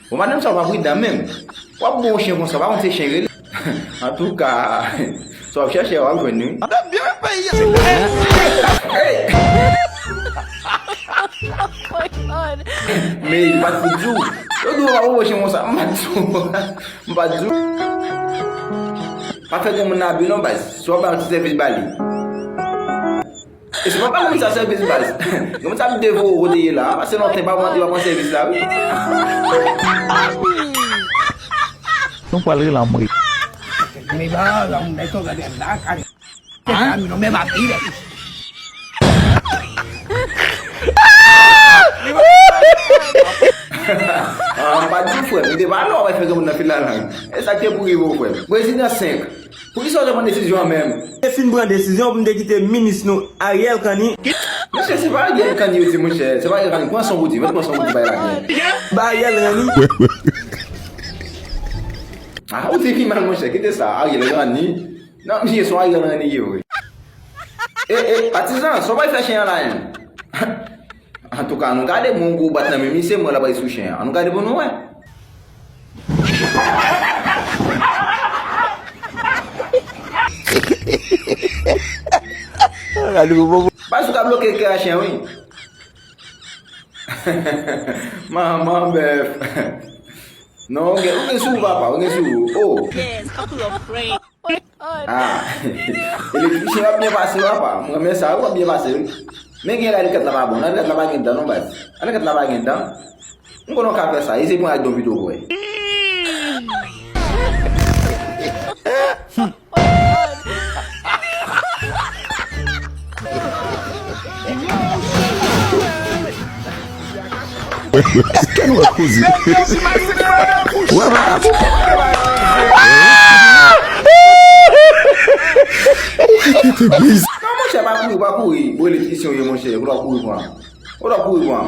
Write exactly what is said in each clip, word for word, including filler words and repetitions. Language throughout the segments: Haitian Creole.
Bon, madanm sa pa pridan menm. W ap bon chen konsa, pa konn se chen rele. Antouka, sa w ap chèche a, w ap jwenn li. Madanm byen menm peyi a. Men li pa t fout di w. Yo di w pa bon chen konsa, m pa t di w. M pa t di w. Pa fè granmoun nan abi non, baz. Si w ap bay yon ti sèvis ba li. E se pa pa moun sa sèvis baz. Moun sa ap devore w kote ye la. Pase lontan pa pran, li pa pran sèvis la wi. Nou pral rele anmwe. Ah, m pa di w frè m, li te pa lò wè fè granmoun nan fil la lang. E sa k te pou rive w frè m. Prezidan senk. Poukisa w te pran desizyon an menm? Te fin pran desizyon pou m te kite minis nou Ariel Canny. Mesye, se pa Ariel Canny yo di monchè, se pa Ariel Canny, pran son pou di, mèt pran son pou di bay la byen. Ba Ariel Canny. Ah, ou di pi mal monchè, kite sa, Ariel Canny. Non, misye se Ariel Canny ye vre. E, e, patizan, sa w pral fè chen an la menm? Antouka, nou gade bon gwo bat nan men misye, mwen l ap ray sou chen an. Annou gade pou nou wè. Baz ou ka bloke kè a chen wi. Manman bèf. Non, ou gen, ou gen sou ou papa, ou gen sou ou. Oh. Yes, couple of friends. Ah. Elektrisyen w ap byen pase papa. M renmen sa, w ap byen pase wi. Men gen lè lèkèt la pa bon. Lèkèt la pa gen dan non baz. Lèkèt la pa gen dan. M konnen w ka fè sa. Eseye pran ak don pito pou wè. Èske nou wè koze? Wè, wè, wè. Non, monchè, pa kouri, pa kouri. Bon, elektrisyen w ye, monchè. Ou dwe kouri pran. Ou dwe kouri pran.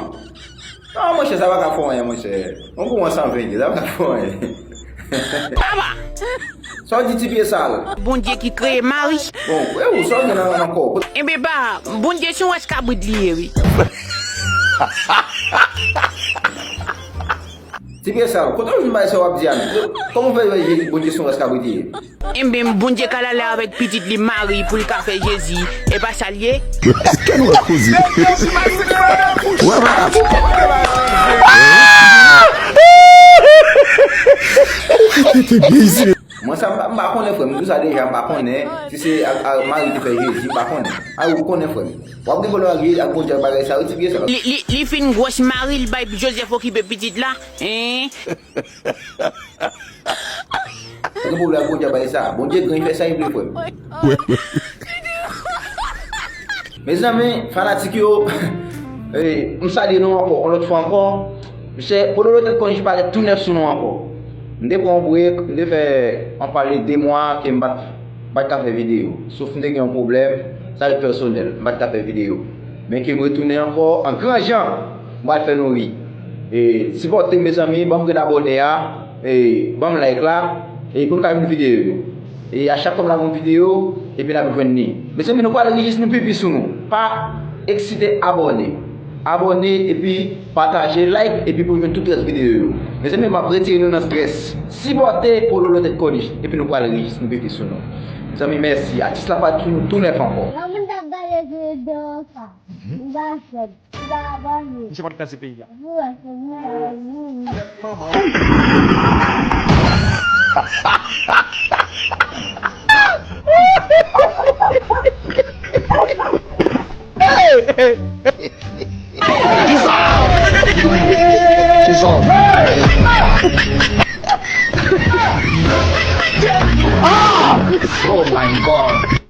Non, monchè, sa pa ka fè anyen, monchè. Yon kou an san ven, sa pa ka fè anyen. Sa w di ti pye sal? Bondye ki kreye mari. Bon, e ou, sa w gen nan, nan kò w? Enben, pa, Bondye se yon rès kabrit li ye, wi. Ti pye sal, kote w jwenn bagay sa w ap di a menm? Kòman w fè wè Bondye se yon rès kabrit li ye? Enben, Bondye ka al avèk pitit li Mari pou l ka fè Jezi. E pa sa l ye? Èske nou wè koze? Wè, wè, wè. Mwen sa, m pa, m pa konnen, frè m. M di w sa deja, m pa konnen. Si se ak, ak Mari te fè Jezi, m pa konnen. A, ou konnen, frè m. W ap gen pwoblèm ak Jezi, ak Bondye, ak bagay sa yo, ti pye sal. Li, li, li fin gwòs mari l bay Jozèf okipe pitit la. Hein? Ou gen pwoblèm ak Bondye bay sa. Bondye gran, li fè sa li vle, frè m. Mezanmi, fanatik yo, eh, m salye nou ankò, yon lòt fwa ankò. Mesye, Pololo Tèt Kònich parèt tou nèf sou nou ankò. M te pran yon break, m te fè, m pale de mwa ke m pa t, m pa t ka fè videyo. Sof m te gen yon pwoblèm, sa rete pèsonèl, m pa t ka fè videyo. Men ke m retounen ankò an gran jan, m pral fè nou ri. E, sipòte m, mezanmi, ban m grenn abòne a, e, ban m like la, e, pou m ka jwenn videyo yo. E, a chak fwa m lage yon videyo, epi n ap jwenn li. Mezanmi, nou pral ri jis nou pipi sou nou. Pa eksite, abòne. Abòne, epi pataje, like, epi pou jwenn tout rès videyo yo. Mezanmi, m ap retire nou nan strès. Sipòte Pololo Tèt Kònich, epi nou pral ri jis nou pipi sou nou. Mezanmi, mèsi. Atis la parèt sou nou tou nèf ankò. Yon moun t ap gade videyo sa. Li pa fèt. Li pa abòne. Misye pa t kraze peyi a. Vou wè se vou wè vou. Kisa? Kisa? Ah! Oh my God.